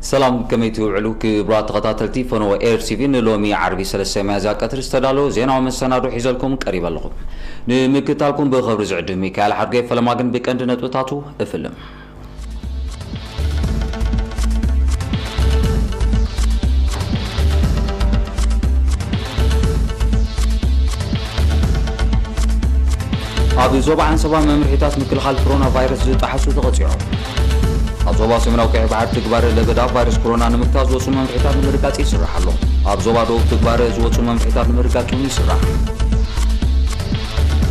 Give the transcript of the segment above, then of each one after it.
ሰላም፣ ከመይ ትውዕሉ ክቡራት ተኸታተልቲ ፈነወ ኤር ቲቪ? ንሎሚ ዓርቢ ሰለስተ ሚያዝያ ቀትሪ ዝተዳለወ ዜናዊ መሰናዶ ሒዘልኩም ቀሪበ ኣለኹ። ንምክትታልኩም ብኽብሪ ዝዕድም ሚካኤል ሓድገይ። ፈለማ ግን ብቀንዲ ነጥብታቱ እፍልም። ኣብ ዞባ ዓንሰባ መምርሒታት ምክልኻል ኮሮና ቫይረስ ዝጠሓሱ ተቐፂዖም። ኣብ ዞባ ሰሜናዊ ቀይሕ ባሕሪ ትግባረ ለበዳ ቫይረስ ኮሮና ንምግታእ ዝወፁ መምርሒታት ንምርጋፅ ይስራሕ ኣሎ። ኣብ ዞባ ደቡብ ትግባረ ዝወፁ መምርሒታት ንምርጋፅ እውን ይስራሕ።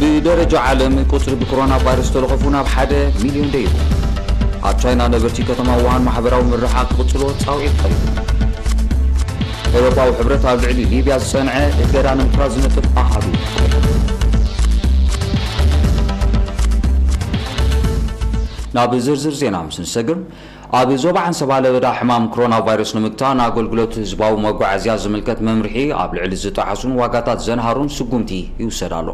ብደረጃ ዓለም ቁፅሪ ብኮሮና ቫይረስ ዝተለኸፉ ናብ ሓደ ሚልዮን ደይቡ። ኣብ ቻይና ነበርቲ ከተማ ውሃን ማሕበራዊ ምርሓቕ ክቕፅሎ ፃውዒት ቀሪቡ። ኤውሮጳዊ ሕብረት ኣብ ልዕሊ ሊብያ ዝፀንዐ እገዳ ንምፍራስ ዝነጥፍ ኣሃዱ። ናብ ዝርዝር ዜና ምስ ንሰግር፣ ኣብ ዞባ ዓንሰባ ለበዳ ሕማም ኮሮና ቫይረስ ንምግታእ ንኣገልግሎት ህዝባዊ መጓዓዝያ ዝምልከት መምርሒ ኣብ ልዕሊ ዝጠሓሱን ዋጋታት ዘንሃሩን ስጉምቲ ይውሰድ ኣሎ።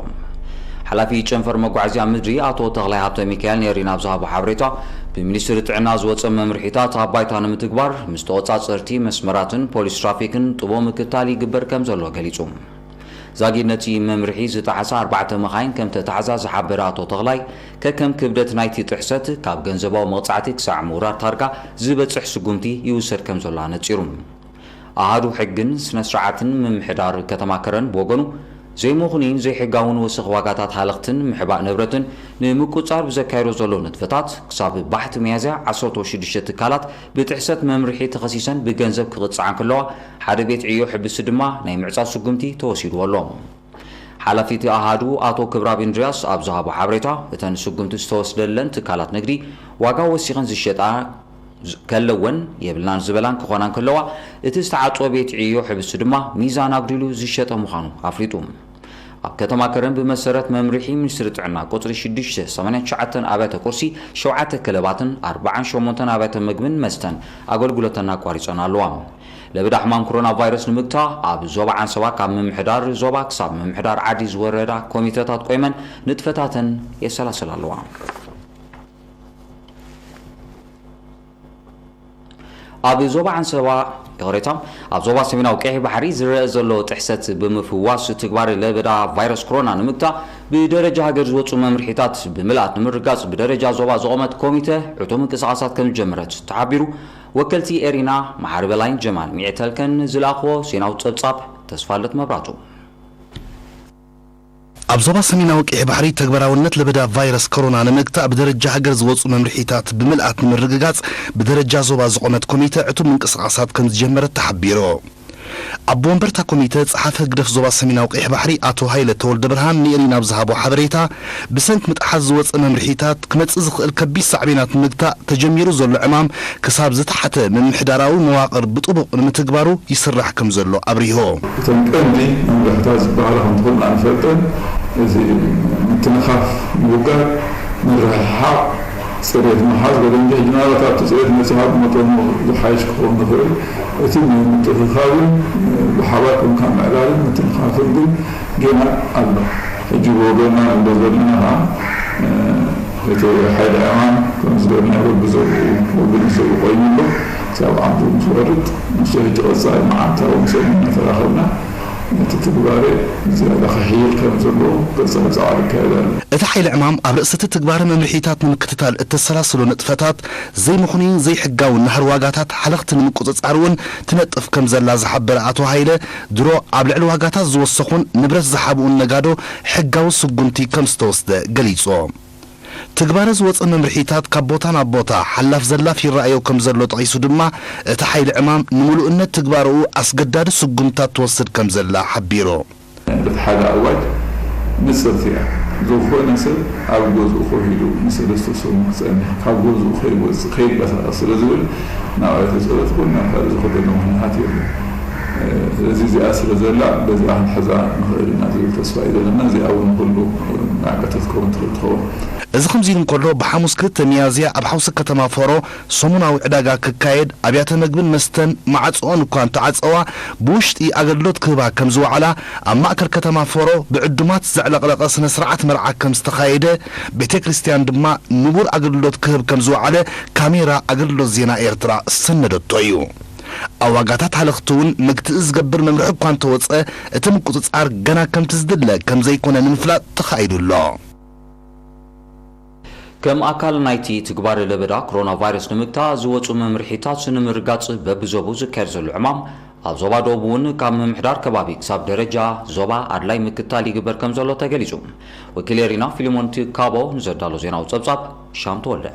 ሓላፊ ጨንፈር መጓዓዝያ ምድሪ ኣቶ ተኽላይ ሃብተ ሚካኤል ንኤሪና ኣብ ዝሃቦ ሓበሬታ፣ ብሚኒስትሪ ጥዕና ዝወፀ መምርሒታት ኣብ ባይታ ንምትግባር ምስ ተቖፃፀርቲ መስመራትን ፖሊስ ትራፊክን ጥቡቕ ምክትታል ይግበር ከም ዘሎ ገሊፁ። ዛጊድ ነቲ መምርሒ ዝጠሓሳ ኣርባዕተ መኻይን ከም ተታሕዛ ዝሓበረ ኣቶ ተኽላይ፣ ከከም ክብደት ናይቲ ጥሕሰት ካብ ገንዘባዊ መቕጻዕቲ ክሳዕ ምውራድ ታርጋ ዝበጽሕ ስጉምቲ ይውሰድ ከም ዘሎ ኣነጺሩ። ኣሃዱ ሕግን ስነ ስርዓትን ምምሕዳር ከተማ ከረን ብወገኑ፣ ዘይምኹኑይን ዘይሕጋውን ወሰኽ ዋጋታት ሃለኽትን ምሕባእ ንብረትን ንምቁጽጻር ብዘካየዶ ዘሎ ንጥፈታት፣ ክሳብ ባሕቲ ሚያዝያ ዓሰርተ ሽዱሽተ ትካላት ብጥሕሰት መምርሒ ተኸሲሰን ብገንዘብ ክቕጽዓ እንከለዋ፣ ሓደ ቤት ዕዮ ሕብሲ ድማ ናይ ምዕጻው ስጉምቲ ተወሲድዎ ኣሎ። ሓላፊ እቲ ኣሃዱ ኣቶ ክብራብ እንድርያስ ኣብ ዝሃቦ ሓበሬታ፣ እተን ስጉምቲ ዝተወስደለን ትካላት ንግዲ ዋጋ ወሲኸን ዝሸጣ ዝ-፣ ከለወን የብልናን ዝበላን ክኾና እንከለዋ፣ እቲ ዝተዓጽወ ቤት ዕዮ ሕብሲ ድማ ሚዛን ኣጉዲሉ ዝሸጠ ምዃኑ ኣፍሊጡ። ኣብ ከተማ ከረን ብመሰረት መምርሒ ሚኒስትሪ ጥዕና ቁጽሪ ሽዱሽተ ሰማንያን ትሽዓተን ኣብያተ ቁርሲ፣ ሸውዓተ ክለባትን ኣርባዓን ሸሞንተን ኣብያተ ምግብን መስተን ኣገልግሎተን ኣቋሪጸን ኣለዋ። ለበዳ ሕማም ኮሮና ቫይረስ ንምግታእ ኣብ ዞባ ዓንሰባ ካብ ምምሕዳር ዞባ ክሳብ ምምሕዳር ዓዲ ዝወረዳ ኮሚተታት ቆይመን ንጥፈታተን የሰላስላ ኣለዋ። ኣብ ዞባ ዓንሰባ፣ ይቕሬታ፣ ኣብ ዞባ ሰሜናዊ ቀይሕ ባሕሪ ዝረአ ዘሎ ጥሕሰት ብምፍዋስ፣ ትግባረ ለበዳ ቫይረስ ኮሮና ንምግታእ ብደረጃ ሃገር ዝወፁ መምርሒታት ብምልኣት ንምርጋፅ ብደረጃ ዞባ ዝቖመት ኮሚተ ዕቱብ ምንቅስቓሳት ከም ዝጀመረት ተሓቢሩ። ወከልቲ ኤሪና መሓሪ በላይን ጀማል ሚዕተልከን ዝለኣኽዎ ዜናዊ ጸብጻብ ተስፋለት መብራቱ። ኣብ ዞባ ሰሜናዊ ቀይሕ ባሕሪ ተግባራውነት ለበዳ ቫይረስ ኮሮና ንምግታእ ብደረጃ ሃገር ዝወፁ መምርሒታት ብምልኣት ንምርግጋፅ ብደረጃ ዞባ ዝቖመት ኮሚተ ዕቱብ ምንቅስቓሳት ከም ዝጀመረት ተሓቢሩ። ኣቦ ወንበርታ ኮሚተ ጸሓፊ ህግደፍ ዞባ ሰሜናዊ ቀይሕ ባሕሪ ኣቶ ሃይለ ተወልደ ብርሃን ንኤሪ ናብ ዝሃቦ ሓበሬታ፣ ብሰንኪ ምጥሓስ ዝወፀ መምርሒታት ክመፅእ ዝኽእል ከቢድ ሳዕቤናት ንምግታእ ተጀሚሩ ዘሎ ዕማም ክሳብ ዝተሓተ ምምሕዳራዊ መዋቕር ብጥቡቕ ንምትግባሩ ይስራሕ ከም ዘሎ ኣብሪሆ። እተን ቀንዲ መምርሕታት ዝበሃላ ከም ዝኾና ንፈልጠን፣ እዚ ምትንኻፍ ምውጋድ፣ ምርሕሓቕ፣ ጽሬት ምሓዝ፣ ገለ እንጂ ሕጂ ምናልባት ኣብቲ ጽሬት መጺኻ ብመጠኑ ዝሓይሽ ክኸውን ይኽእል። እቲ ምትእኽኻብን ብሓባር ኮንካ ምዕላልን ምትንኻፍን ግን ጌና ኣሎ። ሕጂ ብወገንና ንብሎ ዘለና ኸኣ፣ እቲ ሓይሊ ዕማም ከም ዝገርና በብዘብኡ፣ በብንዘብኡ ኮይኑ ኣሎ። ክሳብ ዓዱ ምስ ወርድ፣ ንሱ ሕጂ ቀጻሊ መዓልታዊ ምስኦም እናተራኸብና ነቲ ትግባረ ዝያዳ ክሕይል ከም ዘለዎ ቀጻሊ ጻዕሪ ይካየድ ኣሎ። እቲ ሓይሊ ዕማም ኣብ ርእሲ እቲ ትግባረ መምርሒታት ንምክትታል እተሰላስሎ ንጥፈታት ዘይምኽኑይን ዘይሕጋውን ናህሪ ዋጋታት ሓለኽቲ ንምቁጽጻር እውን ትነጥፍ ከም ዘላ ዝሓበረ ኣቶ ሃይለ፣ ድሮ ኣብ ልዕሊ ዋጋታት ዝወሰኹን ንብረት ዝሓብኡን ነጋዶ ሕጋዊ ስጉምቲ ከም ዝተወስደ ገሊጹ። ትግባረ ዝወጸ መምርሒታት ካብ ቦታ ናብ ቦታ ሓላፍ ዘላፍ ይረኣዮ ከም ዘሎ ጠቒሱ ድማ፣ እቲ ሓይሊ ዕማም ንምሉእነት ትግባረኡ ኣስገዳዲ ስጉምታት ትወስድ ከም ዘላ ሓቢሩ። እቲ ሓደ ኣዋጅ ንጽርቲ እያ። ዝኾነ ሰብ ኣብ ገዝኡ ኮፍ ኢሉ ንሰለስተ ሰሙን ክጸንሕ፣ ካብ ገዝኡ ከይወጽእ፣ ከይንቀሳቐስ ስለ ዝብል፣ ናብ ኣብያተ ጸሎት ይኹን ናብ ካልእ ዝኸደሉ ምኽንያት የለን። ስለዚ እዚኣ ስለ ዘላ በዚኣ ክንሕዛ ንኽእል ኢና ዝብል ተስፋ እዩ ዘለና። እዚኣ እውን ንኹሉ መዕቀቲ ክትከውን ትኽእል ትኸውን። እዚ ከምዚ ኢሉ እንከሎ፣ ብሓሙስ ክልተ ሚያዝያ ኣብ ሓውሲ ከተማ ፎሮ ሰሙናዊ ዕዳጋ ክካየድ፣ ኣብያተ መግብን መስተን ማዕጾኦን እኳ እንተዓጸዋ፣ ብውሽጢ ኣገልግሎት ክህባ ከም ዝወዓላ ኣብ ማእከል ከተማ ፎሮ ብዕዱማት ዘዕለቕለቐ ስነ ስርዓት መርዓ ከም ዝተኻየደ፣ ቤተ ክርስቲያን ድማ ንቡር ኣገልግሎት ክህብ ከም ዝወዓለ ካሜራ ኣገልግሎት ዜና ኤርትራ ዝሰነደቶ እዩ። ኣብ ዋጋታት ሃለኽቲ እውን ምግትኢ ዝገብር መምርሒ እኳ እንተወጸ፣ እቲ ምቁጽጻር ገና ከምቲ ዝድለ ከም ዘይኮነ ንምፍላጥ ተኻኢዱ ኣሎ። ከም ኣካል ናይቲ ትግባረ ለበዳ ኮሮና ቫይረስ ንምግታእ ዝወጹ መምርሒታት ንምርጋጽ በብዞቡ ዝካየድ ዘሎ ዕማም፣ ኣብ ዞባ ደቡብ እውን ካብ ምምሕዳር ከባቢ ክሳብ ደረጃ ዞባ ኣድላይ ምክትታል ይግበር ከም ዘሎ ተገሊጹ። ወኪል ኤሪና ፊልሞን ትካቦ ንዘዳሎ ዜናዊ ጸብጻብ ሻም ተወልደ።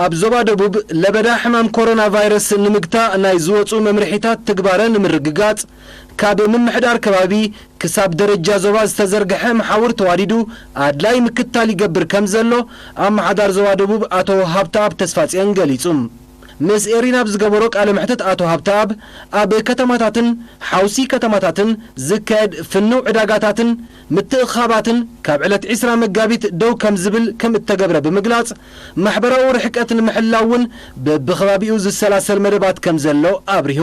ኣብ ዞባ ደቡብ ለበዳ ሕማም ኮሮና ቫይረስ ንምግታእ ናይ ዝወጹ መምርሒታት ትግባረ ንምርግጋጽ፣ ካብ ምምሕዳር ከባቢ ክሳብ ደረጃ ዞባ ዝተዘርግሐ መሓውር ተዋዲዱ ኣድላይ ምክትታል ይገብር ከም ዘሎ ኣመሓዳር ዞባ ደቡብ ኣቶ ሃብተኣብ ተስፋጽዮን ገሊጹ። ምስ ኤሪና ኣብ ዝገበሮ ቃለ መሕትት ኣቶ ሃብተኣብ፣ ኣብ ከተማታትን ሓውሲ ከተማታትን ዝካየድ ፍኑው ዕዳጋታትን ምትእኽኻባትን ካብ ዕለት ዕስራ መጋቢት ደው ከም ዝብል ከም እተገብረ ብምግላጽ፣ ማሕበራዊ ርሕቀት ንምሕላው እውን በብኸባቢኡ ዝሰላሰል መደባት ከም ዘሎ ኣብሪሁ።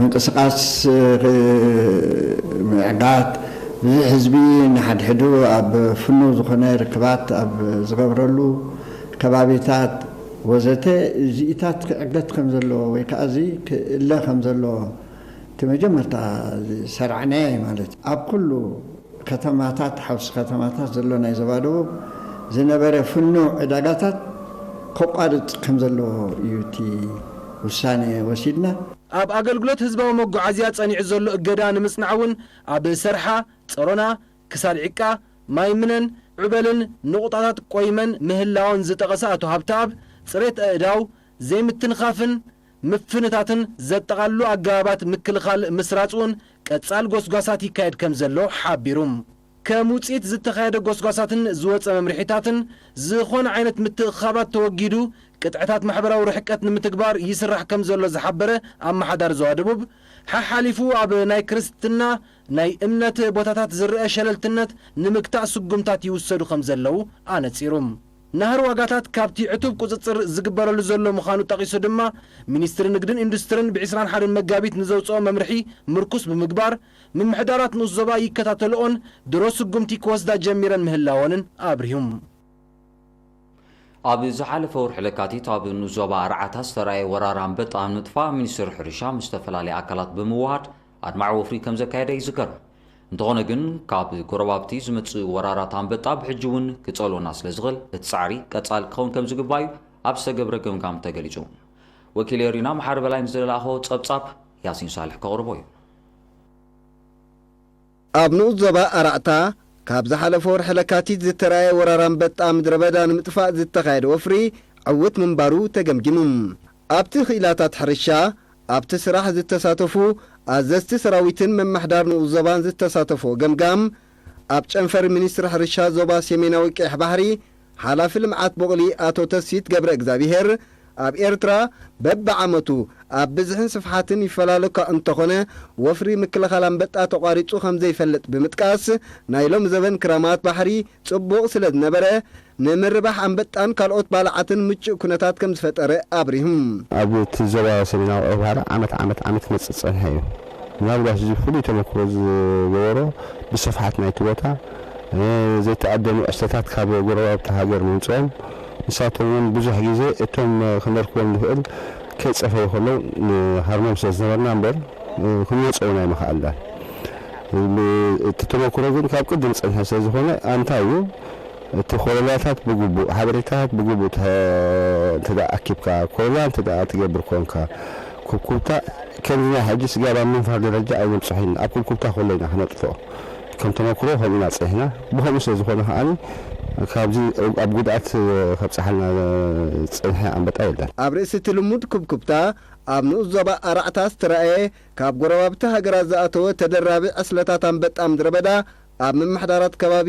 ምንቅስቓስ፣ እ፣ ምዕጋት፣ ብዙሕ ህዝቢ ንሓድሕዱ ኣብ ፍኑው ዝኾነ ርክባት ኣብ ዝገብረሉ ከባቢታት ወዘተ፣ እዚኢታት ክዕገት ከም ዘለዎ ወይ ከዓ እዚ ክእለ ከም ዘለዎ እቲ መጀመርታ ዝሰርዓናዮ እዩ ማለት እዩ። ኣብ ኩሉ ከተማታት፣ ሓውሲ ከተማታት ዘሎ ናይ ዞባ ደቡብ ዝነበረ ፍኑው ዕዳጋታት ከቋርጽ ከም ዘለዎ እዩ እቲ ውሳኔ ወሲድና። ኣብ ኣገልግሎት ህዝባዊ መጓዓዝያ ጸኒዑ ዘሎ እገዳ ንምጽናዕ እውን ኣብ ሰርሓ፣ ጸሮና፣ ክሳድ ዒቃ፣ ማይ ምነን፣ ዑበልን ንቑጣታት ቆይመን ምህላወን ዝጠቐሰ ኣቶ ሃብተኣብ፣ ጽሬት ኣእዳው፣ ዘይምትንኻፍን ምፍንታትን ዘጠቓልሉ ኣገባባት ምክልኻል ምስራጽ እውን ቀጻል ጎስጓሳት ይካየድ ከም ዘሎ ሓቢሩ። ከም ውጽኢት ዝተኻየደ ጎስጓሳትን ዝወጸ መምርሒታትን፣ ዝኾነ ዓይነት ምትእኽኻባት ተወጊዱ፣ ቅጥዕታት ማሕበራዊ ርሕቀት ንምትግባር ይስራሕ ከም ዘሎ ዝሓበረ ኣመሓዳሪ ዞባ ደቡብ፣ ሓሓሊፉ ኣብ ናይ ክርስትና ናይ እምነት ቦታታት ዝረአ ሸለልትነት ንምግታእ ስጉምታት ይውሰዱ ከም ዘለዉ ኣነጺሩ። ናህሪ ዋጋታት ካብቲ ዕቱብ ቁጽጽር ዝግበረሉ ዘሎ ምዃኑ ጠቒሱ ድማ፣ ሚኒስትሪ ንግድን ኢንዱስትርን ብ ዕስራን ሓደን መጋቢት ንዘውጽኦ መምርሒ ምርኩስ ብምግባር፣ ምምሕዳራት ንኡስ ዞባ ይከታተልኦን ድሮ ስጉምቲ ክወስዳ ጀሚረን ምህላወንን ኣብሪሁ። ኣብ ዝሓለፈ ወርሒ ለካቲት ኣብ ንኡስ ዞባ ኣርዓታ ዝተራእየ ወራር ኣንበጣ ንምጥፋእ ሚኒስትሪ ሕርሻ ምስ ዝተፈላለዩ ኣካላት ብምውሃድ ኣድማዒ ወፍሪ ከም ዘካየደ ይዝከር። እንተኾነ ግን፣ ካብ ጎረባብቲ ዝመጽእ ወራራት ኣንበጣ ብሕጂ እውን ክጸልወና ስለ ዝኽእል፣ እቲ ጻዕሪ ቀጻሊ ክኸውን ከም ዝግባእ እዩ ኣብ ዝተገብረ ገምጋም ተገሊጹ። ወኪል ኤሪና መሓሪ በላይ ንዝለኣኾ ጸብጻብ ያሲን ሳልሕ ከቕርቦ እዩ። ኣብ ንኡስ ዞባ ኣራዕታ ካብ ዝሓለፈ ወርሒ ለካቲት ዝተራእየ ወራር ኣንበጣ ምድረ በዳ ንምጥፋእ ዝተኻየደ ወፍሪ ዕውት ምንባሩ ተገምጊሙ። ኣብቲ ክኢላታት ሕርሻ ኣብቲ ስራሕ ዝተሳተፉ ኣዘዝቲ ሰራዊትን ምምሕዳር ንኡስ ዞባን ዝተሳተፎ ገምጋም፣ ኣብ ጨንፈር ሚኒስትሪ ሕርሻ ዞባ ሰሜናዊ ቀይሕ ባሕሪ ሓላፊ ልምዓት ቡቕሊ ኣቶ ተስፊት ገብረ እግዚኣብሄር፣ ኣብ ኤርትራ በብዓመቱ ኣብ ብዝሕን ስፍሓትን ይፈላለ እኳ እንተኾነ፣ ወፍሪ ምክልኻል ኣንበጣ ተቋሪጹ ከም ዘይፈልጥ ብምጥቃስ፣ ናይ ሎሚ ዘበን ክራማት ባሕሪ ጽቡቕ ስለ ዝነበረ፣ ንምርባሕ ኣንበጣን ካልኦት ባልዓትን ምቹእ ኩነታት ከም ዝፈጠረ ኣብሪሁ። ኣብ እቲ ዞባ ሰሜናዊ ቀይሕ ባሕሪ ዓመት ዓመት ዓመት ክመጽእ ዝጸንሐ እዩ። ምናልባት እዚ ፍሉይ ተመክሮ ዝገበሮ ብስፍሓት ናይቲ ቦታ፣ እ፣ ዘይተኣደኑ ዕስለታት ካብ ጎረባብቲ ሃገር ምምጽኦም፣ ንሳቶም እውን ብዙሕ ግዜ እቶም ክነርክቦም ንኽእል ከይጸፈዩ ከለዉ ንሃርሞም ስለ ዝነበርና እምበር፣ እ፣ ክንመጽኦ እውን ኣይምኸኣልናን። እ፣ እቲ ተመክሮ ግን ካብ ቅድም ዝጸንሐ ስለ ዝኾነ ኣንታ እዩ። እቲ ኮለላታት ብግቡእ፣ ሓበሬታታት ብግቡእ ተ-፣ እንተ ደኣ ኣኪብካ፣ ኮለላ እንተ ደኣ ትገብር ኮንካ፣ ኩብኩብታ ከምዚ ናይ ሕጂ ስጋብ ኣብ ምንፋር ደረጃ ኣይነብጽሖ ኢና። ኣብ ኩብኩብታ ከሎ ኢና ክነጥፍኦ። ከም ተመክሮ ከምኡ ኢና ጸኒሕና። ብኸምኡ ስለ ዝኾነ ከኣኒ፣ ካብዚ ኣብ ጉድኣት ከብጽሓልና ዝጸንሐ ኣንበጣ የለን። ኣብ ርእሲ እቲ ልሙድ ኩብኩብታ፣ ኣብ ንኡስ ዞባ ኣራዕታ ዝተራእየ ካብ ጎረባብቲ ሃገራት ዝኣተወ ተደራቢ ዕስለታት ኣንበጣ ምድረ በዳ፣ ኣብ ምምሕዳራት ከባቢ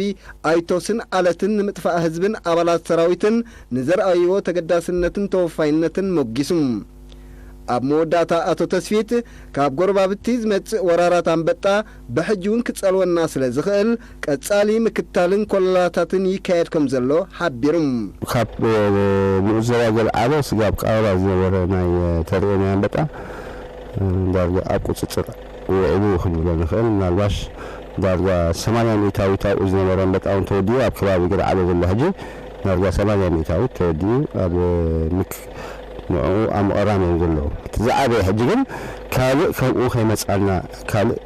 ኣይቶስን ኣለትን ንምጥፋእ ህዝብን ኣባላት ሰራዊትን ንዘርኣይዎ ተገዳስነትን ተወፋይነትን ሞጊሱ። ኣብ መወዳእታ ኣቶ ተስፊት፣ ካብ ጎረባብቲ ዝመጽእ ወራራት ኣንበጣ ብሕጂ እውን ክጸልወና ስለ ዝኽእል፣ ቀጻሊ ምክትታልን ኮለላታትን ይካየድ ከም ዘሎ ሓቢሩ። ካብ ንኡስ ዞባ ገለዓሎ ስጋብ ቀረባ ዝነበረ ናይ ተርእዮ ናይ ኣንበጣ ዳርጋ ኣብ ቁጽጽር ውዒሉ ክንብሎ ንኽእል። ምናልባሽ ዳርጋ ሰማንያ ሚእታዊት ኣብኡ ዝነበረ ኣንበጣ እውን ተወዲኡ ኣብ ከባቢ ገለዓሎ ዘሎ ሕጂ ዳርጋ ሰማንያ ሚእታዊት ተወዲኡ ኣብ ምክ ንዕኡ ኣብ ምቕራም እዮም ዘለዉ። እቲ ዝዓበየ ሕጂ ግን ካልእ ከምኡ ከይመጻና፣ ካልእ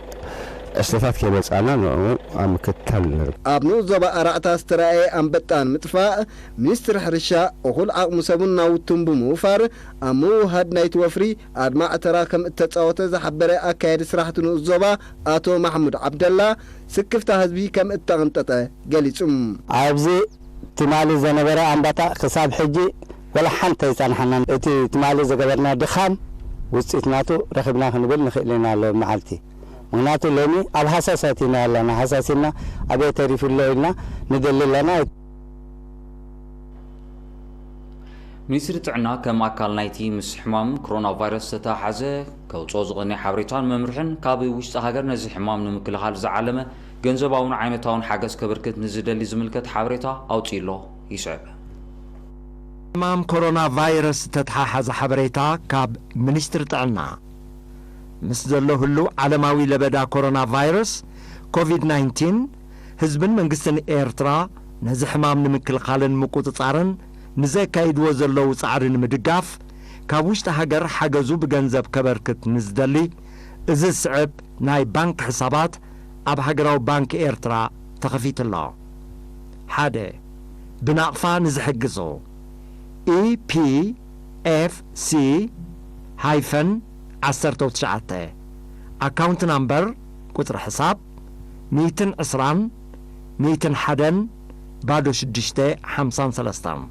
ዕስለታት ከይመጻና ንዕኡ ኣብ ምክትታል ንርከብ። ኣብ ንኡስ ዞባ ኣራዕታ ዝተራእየ ኣንበጣ ንምጥፋእ፣ ሚኒስትሪ ሕርሻ እኹል ዓቕሚ ሰቡን ናውቱን ብምውፋር፣ ኣብ ምውሃድ ናይቲ ወፍሪ ኣድማዒ ተራ ከም እተጻወተ ዝሓበረ ኣካያዲ ስራሕቲ ንኡስ ዞባ ኣቶ ማሕሙድ ዓብደላ፣ ስክፍታ ህዝቢ ከም እተቐንጠጠ ገሊጹ። ኣብዚ ትማሊ ዝነበረ ኣንበጣ ክሳብ ሕጂ ወላ ሓንቲ ኣይጸንሓናን። እቲ ትማሊ ዝገበርና ድኻም ውጽኢት ናቱ ረኺብና ክንብል ንኽእል ኢና ሎሚ መዓልቲ። ምኽንያቱ ሎሚ ኣብ ሃሳሳት ኢና ኣለና። ሃሳሲና ኣበይ ተሪፉ ኣሎ ኢልና ንደሊ ኣለና። ሚኒስትሪ ጥዕና ከም ኣካል ናይቲ ምስ ሕማም ኮሮና ቫይረስ ዝተተሓሓዘ ከውፅኦ ዝቐነየ ሓበሬታን መምርሕን፣ ካብ ውሽጢ ሃገር ነዚ ሕማም ንምክልኻል ዝዓለመ ገንዘባውን ዓይነታውን ሓገዝ ከበርክት ንዝደሊ ዝምልከት ሓበሬታ ኣውፂኡ ኣሎ። ይስዕብ። ሕማም ኮሮና ቫይረስ ዝተተሓሓዘ ሓበሬታ ካብ ሚኒስትሪ ጥዕና። ምስ ዘሎ ህሉው ዓለማዊ ለበዳ ኮሮና ቫይረስ ኮቪድ ናይንቲን፣ ህዝብን መንግስትን ኤርትራ ነዚ ሕማም ንምክልኻልን ምቁጽጻርን ንዘካይድዎ ዘለዉ ጻዕሪ ንምድጋፍ፣ ካብ ውሽጢ ሃገር ሓገዙ ብገንዘብ ከበርክት ንዝደሊ፣ እዚ ዝስዕብ ናይ ባንክ ሕሳባት ኣብ ሃገራዊ ባንክ ኤርትራ ተኸፊቱ ኣሎ። ሓደ፣ ብናቕፋ ንዝሕግዙ፣ ኢ ፒ ኤፍ ሲ ሃይፈን ዓሰርተ ትሽዓተ፣ ኣካውንት ናምበር፣ ቁጽሪ ሕሳብ፣ ሚእትን ዕስራን ሚእትን ሓደን ባዶ ሽዱሽተ ሓምሳን ሰለስተን።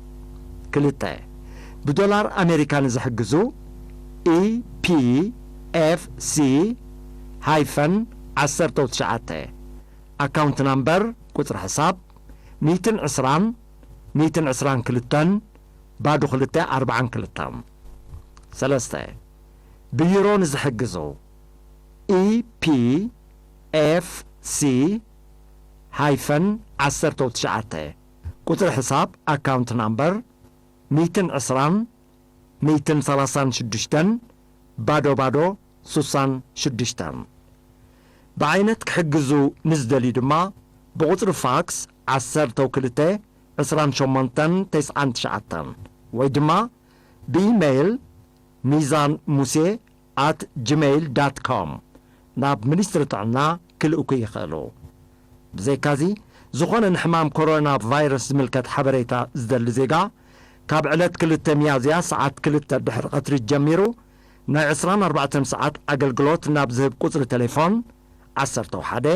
ክልተ፣ ብዶላር ኣሜሪካ ንዝሕግዙ፣ ኢ ፒ ኤፍ ሲ ሃይፈን ዓሰርተ ትሽዓተ፣ ኣካውንት ናምበር፣ ቁጽሪ ሕሳብ፣ ሚእትን ዕስራን ሚእትን ዕስራን ክልተን ባዶ ክልተ ኣርብዓን ክልተን። ሰለስተ፣ ብዩሮ ንዝሕግዙ፣ ኢ ፒ ኤፍ ሲ ሃይፈን ዓሰርተ ትሽዓተ፣ ቁጽሪ ሕሳብ፣ ኣካውንት ናምበር፣ ሚእትን ዕስራን ሚእትን ሰላሳን ሽዱሽተን ባዶ ባዶ ሱሳን ሽዱሽተን። ብዓይነት ክሕግዙ ንዝደልዩ ድማ ብቑጽሪ ፋክስ ዓሰርተ ክልተ ዕስራን ሸሞንተን ተስዓን ትሽዓተን ወይ ድማ ብኢሜይል ሚዛን ሙሴ ኣት ጂሜይል ዳት ኮም ናብ ሚኒስትሪ ጥዕና ክልእኩ ይኽእሉ። ብዘይካዚ፣ ዝኾነ ንሕማም ኮሮና ቫይረስ ዝምልከት ሓበሬታ ዝደሊ ዜጋ፣ ካብ ዕለት ክልተ ሚያዝያ ሰዓት ክልተ ድሕሪ ቀትሪ ጀሚሩ ናይ ዕስራን ኣርባዕተን ሰዓት ኣገልግሎት ናብ ዝህብ ቁጽሪ ቴሌፎን ዓሰርተ ሓደ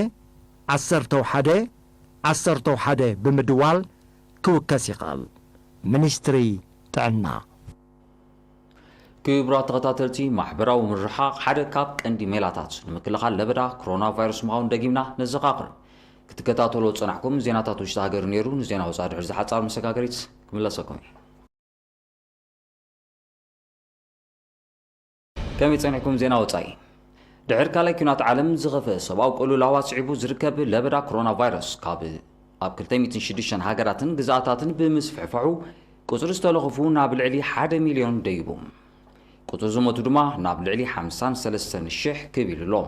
ዓሰርተ ሓደ ዓሰርተ ሓደ ብምድዋል ክውከስ ይኽእል። ሚኒስትሪ ጥዕና። ክቡራት ተኸታተልቲ፣ ማሕበራዊ ምርሓቕ ሓደ ካብ ቀንዲ ሜላታት ንምክልኻል ለበዳ ኮሮና ቫይረስ ምዃኑ ደጊምና ነዘኻኽር። ክትከታተሎ ዝጸናሕኩም ዜናታት ውሽጢ ሃገር ነይሩ። ንዜና ወጻኢ ድሕሪ ዝሓጻር መሰጋገሪት ክምለሰኩም እየ። ከመይ ጸኒሕኩም ዜና ወጻኢ? ድሕሪ ካልኣይ ኲናት ዓለም ዝኸፍአ ሰብኣዊ ቅልውላው ኣስዒቡ ዝርከብ ለበዳ ኮሮና ቫይረስ ካብ ኣብ ክልተ ሚእትን ሽዱሽተን ሃገራትን ግዝኣታትን ብምስፍሕፋሑ፣ ቁጽሪ ዝተለኽፉ ናብ ልዕሊ ሓደ ሚልዮን ደይቡ። ቁጽሪ ዝሞቱ ድማ ናብ ልዕሊ ሓምሳን ሰለስተን ሽሕ ክብ ኢሉ ኣሎ።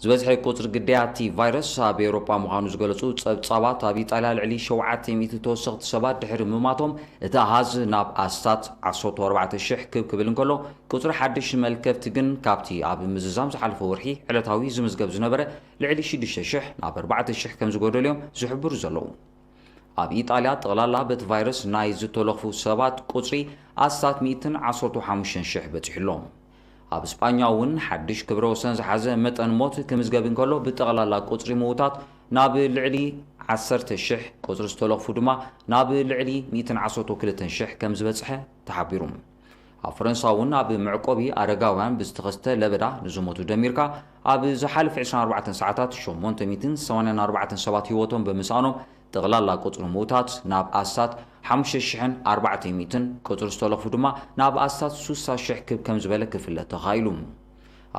ዝበዝሐ ቁጽሪ ግዳያት እቲ ቫይረስ ኣብ ኤውሮጳ ምዃኑ ዝገለጹ ጸብጻባት፣ ኣብ ኢጣልያ ልዕሊ ሸውዓተ ሚእቲ ተወሰኽቲ ሰባት ድሕሪ ምማቶም፣ እቲ ኣሃዝ ናብ ኣስታት ዓሰርተ ኣርባዕተ ሽሕ ክብ ክብል እንከሎ፣ ቁጽሪ ሓድሽ መልከፍቲ ግን ካብቲ ኣብ ምዝዛም ዝሓለፈ ወርሒ ዕለታዊ ዝምዝገብ ዝነበረ ልዕሊ ሽዱሽተ ሽሕ ናብ ኣርባዕተ ሽሕ ከም ዝጎደሉ እዮም ዝሕብሩ ዘለዉ። ኣብ ኢጣልያ ጠቕላላ በቲ ቫይረስ ናይ ዝተለኽፉ ሰባት ቁጽሪ ኣስታት ሚእትን ዓሰርተ ሓሙሽተን ሽሕ በጺሑ ኣሎ። ኣብ ስጳኛ እውን ሓድሽ ክብረ ወሰን ዝሓዘ መጠን ሞት ክምዝገብ እንከሎ፣ ብጠቕላላ ቁጽሪ ምዉታት ናብ ልዕሊ ዓሰርተ ሽሕ፣ ቁጽሪ ዝተለኽፉ ድማ ናብ ልዕሊ ሚእትን ዓሰርተ ክልተን ሽሕ ከም ዝበጽሐ ተሓቢሩ። ኣብ ፈረንሳ እውን ኣብ መዕቆቢ ኣረጋውያን ብዝተኸስተ ለበዳ ንዝሞቱ ደሚርካ፣ ኣብ ዝሓለፈ ዕስራን ኣርባዕተን ሰዓታት ሸሞንተ ሚእትን ሰማንያን ኣርባዕተን ሰባት ህይወቶም ብምስኣኖም፣ ጠቕላላ ቁጽሪ ምዉታት ናብ ኣስታት ሓሙሽተ ሽሕን ኣርባዕተ ሚእትን፣ ቁጽሪ ዝተለኽፉ ድማ ናብ ኣስታት ሱሳ ሽሕ ክብ ከም ዝበለ ክፍለጥ ተኻኢሉ።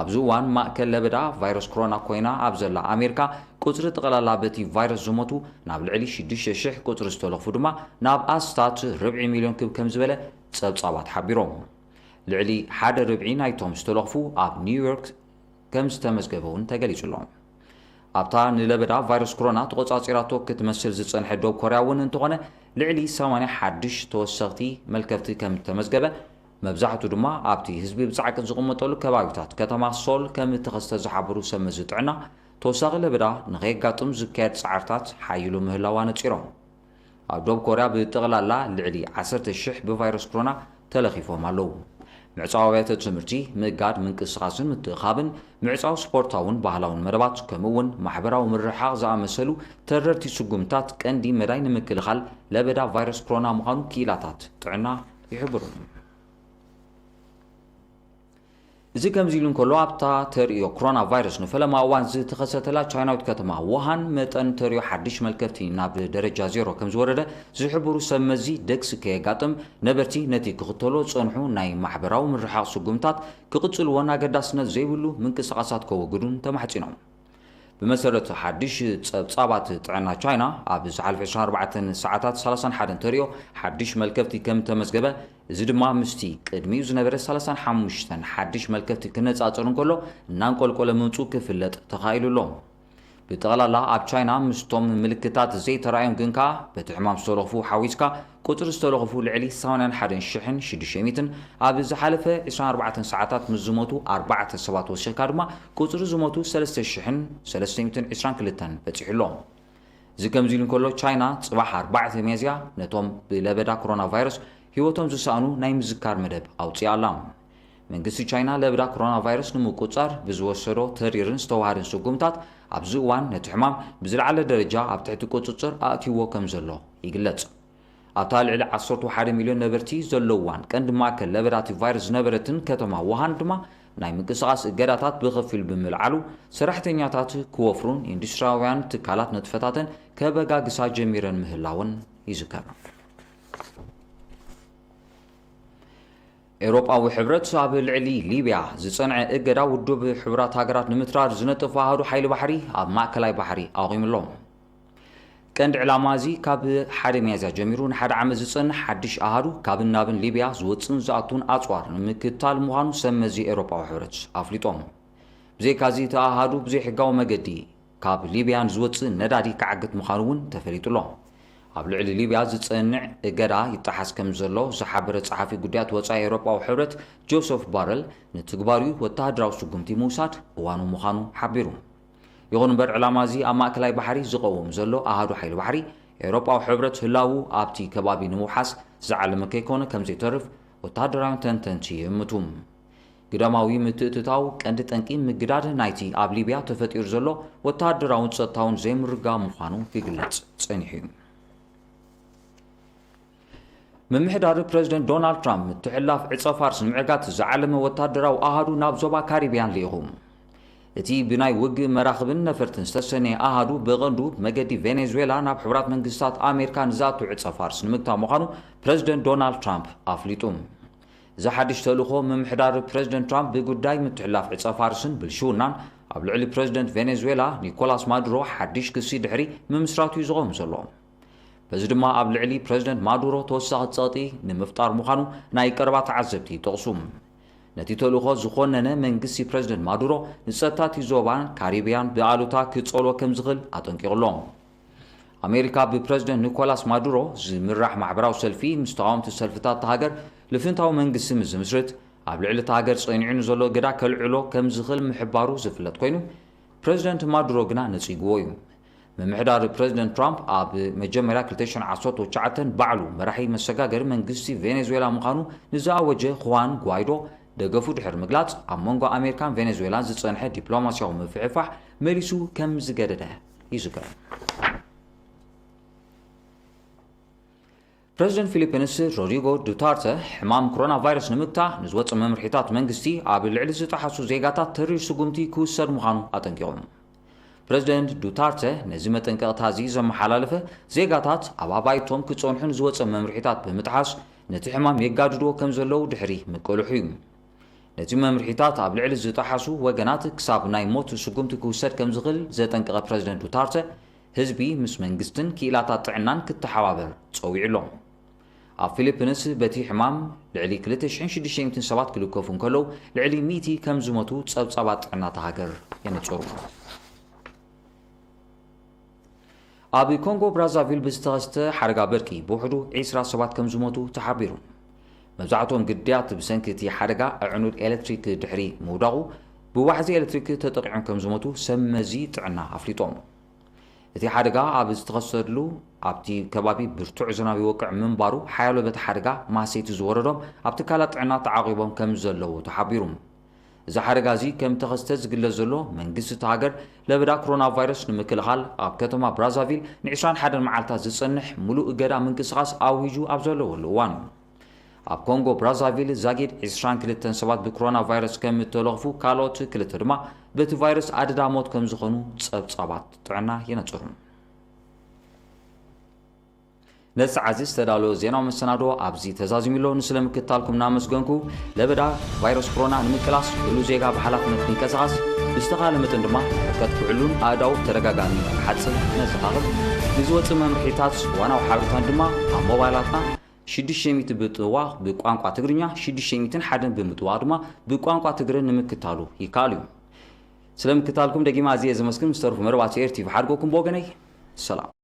ኣብዚ እዋን ማእከል ለበዳ ቫይረስ ኮሮና ኮይና ኣብ ዘላ ኣሜሪካ፣ ቁጽሪ ጠቕላላ በቲ ቫይረስ ዝሞቱ ናብ ልዕሊ ሽዱሽተ ሽሕ፣ ቁጽሪ ዝተለኽፉ ድማ ናብ ኣስታት ርብዒ ሚልዮን ክብ ከም ዝበለ ጸብጻባት ሓቢሮም። ልዕሊ ሓደ ርብዒ ናይቶም ዝተለኽፉ ኣብ ኒውዮርክ ከም ዝተመዝገበ እውን ተገሊጹ ኣሎ። ኣብታ ንለበዳ ቫይረስ ኮሮና ተቖጻጺራቶ ክትመስል ዝጸንሐ ዶብ ኮርያ እውን እንተኾነ፣ ልዕሊ ሰማንያ ሓድሽ ተወሰኽቲ መልከፍቲ ከም ተመዝገበ፣ መብዛሕቱ ድማ ኣብቲ ህዝቢ ብጻዕቂ ዝቕመጠሉ ከባቢታት ከተማ ሶል ከም እተኸስተ ዝሓበሩ ሰብ መዚ ጥዕና፣ ተወሳኺ ለበዳ ንኸየጋጥም ዝካየድ ጻዕርታት ሓይሉ ምህላው ኣነጺሮም። ኣብ ደቡብ ኮርያ ብጠቕላላ ልዕሊ ዓሰርተ ሽሕ ብቫይረስ ኮሮና ተለኺፎም ኣለዉ። ምዕጻው ኣብያተ ትምህርቲ፣ ምእጋድ ምንቅስቓስን ምትእኻብን፣ ምዕጻው ስፖርታውን ባህላውን መደባት፣ ከምኡ እውን ማሕበራዊ ምርሕሓቕ ዝኣመሰሉ ተረርቲ ስጉምታት ቀንዲ መዳይ ንምክልኻል ለበዳ ቫይረስ ኮሮና ምዃኑ ክኢላታት ጥዕና ይሕብሩ። እዚ ከምዚ ኢሉ እንከሎ፣ ኣብታ ተርእዮ ኮሮና ቫይረስ ንፈለማ እዋን ዝተኸሰተላ ቻይናዊት ከተማ ውሃን፣ መጠን ተርእዮ ሓድሽ መልከፍቲ ናብ ደረጃ ዜሮ ከም ዝወረደ ዝሕብሩ ሰብ መዚ፣ ደግሲ ከየጋጥም ነበርቲ ነቲ ክኽተሎ ዝጸንሑ ናይ ማሕበራዊ ምርሕሓቕ ስጉምታት ክቕጽልዎን ኣገዳስነት ዘይብሉ ምንቅስቓሳት ከወግዱን ተማሕጺኖም። ብመሰረት ሓድሽ ጸብጻባት ጥዕና ቻይና፣ ኣብ ዝሓለፈ ዕስራን ኣርባዕተን ሰዓታት ሰላሳን ሓደን ተርእዮ ሓድሽ መልከፍቲ ከም ተመዝገበ፣ እዚ ድማ ምስቲ ቅድሚኡ ዝነበረ ሰላሳን ሓሙሽተን ሓድሽ መልከፍቲ ክነጻጸር እንከሎ፣ እናንቆልቆለ ምምጹ ክፍለጥ ተኻኢሉ ኣሎ። ብጠቕላላ ኣብ ቻይና ምስቶም ምልክታት ዘይተራእዮም ግን ከኣ በቲ ሕማም ዝተለኽፉ ሓዊስካ ቁጽሪ ዝተለኽፉ ልዕሊ ሰማንያን ሓደን ሽሕን ሽዱሽተ ሚእትን፣ ኣብ ዝሓለፈ ዕስራን ኣርባዕተን ሰዓታት ምስ ዝሞቱ ኣርባዕተ ሰባት ወሲኽካ ድማ ቁጽሪ ዝሞቱ ሰለስተ ሽሕን ሰለስተ ሚእትን ዕስራን ክልተን በጺሑ ኣሎ። እዚ ከምዚ ኢሉ እንከሎ፣ ቻይና ጽባሕ ኣርባዕተ ሚያዝያ ነቶም ብለበዳ ኮሮና ቫይረስ ህይወቶም ዝሰኣኑ ናይ ምዝካር መደብ ኣውጺኣ ኣላ። መንግስቲ ቻይና ለበዳ ኮሮና ቫይረስ ንምቁጽጻር ብዝወሰዶ ተሪርን ዝተዋሃደን ስጉምታት፣ ኣብዚ እዋን ነቲ ሕማም ብዝለዓለ ደረጃ ኣብ ትሕቲ ቁጽጽር ኣእትይዎ ከም ዘሎ ይግለጽ። ኣብታ ልዕሊ ዓሰርተ ሓደ ሚልዮን ነበርቲ ዘለዋን ቀንዲ ማእከል ለበዳ እቲ ቫይረስ ዝነበረትን ከተማ ውሃን ድማ፣ ናይ ምንቅስቓስ እገዳታት ብኸፊል ብምልዓሉ፣ ሰራሕተኛታት ክወፍሩን ኢንዱስትሪያውያን ትካላት ንጥፈታተን ከበጋግሳ ጀሚረን ምህላወን ይዝከር። ኤውሮጳዊ ሕብረት ኣብ ልዕሊ ሊብያ ዝጸንዐ እገዳ ውድብ ሕቡራት ሃገራት ንምትራር ዝነጥፍ ኣሃዱ ሓይሊ ባሕሪ ኣብ ማእከላይ ባሕሪ ኣቑሙ ኣሎ። ቀንዲ ዕላማ እዚ ካብ ሓደ ሚያዝያ ጀሚሩ ንሓደ ዓመት ዝጸንሕ ሓድሽ ኣሃዱ ካብን ናብን ሊብያ ዝወጽእን ዝኣቱን ኣጽዋር ንምክትታል ምዃኑ ሰብ መዚ ኤውሮጳዊ ሕብረት ኣፍሊጦም። ብዘይካዚ እቲ ኣሃዱ ብዘይሕጋዊ መገዲ ካብ ሊብያ ንዝወጽእ ነዳዲ ክዓግት ምዃኑ እውን ተፈሊጡ ኣሎ። ኣብ ልዕሊ ሊብያ ዝጸንዕ እገዳ ይጠሓስ ከም ዘሎ ዝሓበረ ጸሓፊ ጉዳያት ወጻኢ ኤውሮጳዊ ሕብረት ጆሰፍ ባረል፣ ንትግባሪኡ ወተሃደራዊ ስጉምቲ ምውሳድ እዋኑ ምዃኑ ሓቢሩ። ይኹን እምበር፣ ዕላማ እዚ ኣብ ማእከላይ ባሕሪ ዝቐውም ዘሎ ኣሃዱ ሓይሊ ባሕሪ ኤውሮጳዊ ሕብረት ህላዉ ኣብቲ ከባቢ ንምውሓስ ዝዓለመ ከይኮነ ከም ዘይተርፍ ወተሃደራውያን ተንተንቲ ይእምቱ። ግዳማዊ ምትእትታው ቀንዲ ጠንቂ ምግዳድ ናይቲ ኣብ ሊብያ ተፈጢሩ ዘሎ ወተሃደራውን ጸጥታውን ዘይምርግጋእ ምዃኑ ክግለጽ ጸኒሑ እዩ። ምምሕዳር ፕረዚደንት ዶናልድ ትራምፕ፣ ምትሕልላፍ ዕጸ ፋርስ ንምዕጋት ዝዓለመ ወተሃደራዊ ኣሃዱ ናብ ዞባ ካሪብያን ልኢኹ። እቲ ብናይ ውግእ መራኽብን ነፈርትን ዝተሰነየ ኣሃዱ፣ ብቐንዱ መገዲ ቬኔዙዌላ ናብ ሕቡራት መንግስታት ኣሜሪካ ንዝኣቱ ዕጸ ፋርስ ንምግታእ ምዃኑ ፕረዚደንት ዶናልድ ትራምፕ ኣፍሊጡ። እዚ ሓድሽ ተልእኾ፣ ምምሕዳር ፕረዚደንት ትራምፕ ብጉዳይ ምትሕልላፍ ዕጸ ፋርስን ብልሽውናን ኣብ ልዕሊ ፕረዚደንት ቬኔዙዌላ ኒኮላስ ማዱሮ ሓድሽ ክሲ ድሕሪ ምምስራቱ እዩ ዝቐውም ዘሎ። በዚ ድማ ኣብ ልዕሊ ፕረዚደንት ማዱሮ ተወሳኺ ጸቕጢ ንምፍጣር ምዃኑ ናይ ቀረባ ተዓዘብቲ ይጠቕሱ። ነቲ ተልእኾ ዝኾነነ መንግስቲ ፕረዚደንት ማዱሮ፣ ንጸጥታ እቲ ዞባን ካሪብያን ብኣሉታ ክጸልዎ ከም ዝኽእል ኣጠንቂቑ ኣሎ። ኣሜሪካ ብፕረዚደንት ኒኮላስ ማዱሮ ዝምራሕ ማሕበራዊ ሰልፊ፣ ምስ ተቓወምቲ ሰልፍታት እታ ሃገር ልፍንታዊ መንግስቲ ምስ ዝምስርት፣ ኣብ ልዕሊ እታ ሃገር ጸኒዑ ንዘሎ እገዳ ከልዕሎ ከም ዝኽእል ምሕባሩ ዝፍለጥ ኮይኑ፣ ፕረዚደንት ማዱሮ ግና ነጺግዎ እዩ። ምምሕዳር ፕረዚደንት ትራምፕ ኣብ መጀመርያ ክልተ ሽሕን ዓሰርተ ትሽዓተን ባዕሉ መራሒ መሰጋገሪ መንግስቲ ቬኔዙዌላ ምዃኑ ንዝኣወጀ ኹዋን ጓይዶ ደገፉ ድሕሪ ምግላጽ፣ ኣብ መንጎ ኣሜሪካን ቬኔዙዌላን ዝጸንሐ ዲፕሎማስያዊ ምፍሕፋሕ መሊሱ ከም ዝገደደ ይዝከር። ፕረዚደንት ፊሊፒንስ ሮድሪጎ ዱታርተ፣ ሕማም ኮሮና ቫይረስ ንምግታእ ንዝወጽእ መምርሒታት መንግስቲ ኣብ ልዕሊ ዝጠሓሱ ዜጋታት ተሪር ስጉምቲ ክውሰድ ምዃኑ ኣጠንቂቑ። ፕረዚደንት ዱታርተ ነዚ መጠንቀቕታ እዚ ዘመሓላለፈ፣ ዜጋታት ኣብ ኣባይቶም ክጸንሑ ንዝወጸ መምርሒታት ብምጥሓስ ነቲ ሕማም የጋድድዎ ከም ዘለዉ ድሕሪ ምቅልሑ እዩ። ነቲ መምርሒታት ኣብ ልዕሊ ዝጠሓሱ ወገናት ክሳብ ናይ ሞት ስጉምቲ ክውሰድ ከም ዝኽእል ዘጠንቀቐ ፕረዚደንት ዱታርተ፣ ህዝቢ ምስ መንግስትን ክኢላታት ጥዕናን ክተሓባበር ጸዊዑ ኣሎ። ኣብ ፊሊፒንስ በቲ ሕማም ልዕሊ ክልተ ሽሕን ሽዱሽተ ሚእትን ሰባት ክልከፉ እንከለዉ፣ ልዕሊ ሚእቲ ከም ዝሞቱ ጸብጻባት ጥዕና እታ ሃገር የነጽሩ። ኣብ ኮንጎ ብራዛቪል ብዝተኸስተ ሓደጋ በርቂ ብውሕዱ ዒስራ ሰባት ከም ዝሞቱ ተሓቢሩ። መብዛሕትኦም ግዳያት ብሰንኪ እቲ ሓደጋ ኣዕኑድ ኤሌክትሪክ ድሕሪ ምውዳቑ፣ ብዋሕዚ ኤሌክትሪክ ተጠቒዖም ከም ዝሞቱ ሰብ መዚ ጥዕና ኣፍሊጦም። እቲ ሓደጋ ኣብ ዝተኸሰተሉ፣ ኣብቲ ከባቢ ብርቱዕ ዝናብ ይወቅዕ ምንባሩ፣ ሓያሎ በቲ ሓደጋ ማህሰይቲ ዝወረዶም ኣብ ትካላት ጥዕና ተዓቒቦም ከም ዘለዉ ተሓቢሩ። እዚ ሓደጋ እዚ ከም ተኸስተ ዝግለጽ ዘሎ፣ መንግስቲ እታ ሃገር ለበዳ ኮሮና ቫይረስ ንምክልኻል ኣብ ከተማ ብራዛቪል ንዒስራን ሓደን መዓልታት ዝጸንሕ ምሉእ እገዳ ምንቅስቓስ ኣውሂጁ ኣብ ዘለወሉ እዋን እዩ። ኣብ ኮንጎ ብራዛቪል ዛጊድ ዒስራን ክልተን ሰባት ብኮሮና ቫይረስ ከም እተለኽፉ፣ ካልኦት ክልተ ድማ በቲ ቫይረስ ኣደዳ ሞት ከም ዝኾኑ ጸብጻባት ጥዕና የነጽሩ። ነዚ ሰዓት እዚ ዝተዳለወ ዜናዊ መሰናዶ ኣብዚ ተዛዚሙ ኣሎ። ንስለ ምክትታልኩም እናመስገንኩ፣ ለበዳ ቫይረስ ኮሮና ንምቅላስ ኩሉ ዜጋ ብሓላፍነት ክንቀሳቐስ፣ ብዝተኻለ መጠን ድማ ርሕቀት ክሕሉን ኣእዳው ብተደጋጋሚ ክሓጽብ ነዘኻኽር። ንዝወጽእ መምርሒታት እዋናዊ ሓበሬታን ድማ ኣብ ሞባይላትና ሽዱሽተ ሚእቲ ብምጥዋቕ ብቋንቋ ትግርኛ፣ ሽዱሽተ ሚእትን ሓደን ብምጥዋቕ ድማ ብቋንቋ ትግረ ንምክታሉ ይከኣል እዩ። ስለ ምክታልኩም ደጊማ ኣዝየ ዘመስግን። ምስ ተረፉ መደባት ኤር ቲቪ ሓድጎኩም ብወገነይ ሰላም።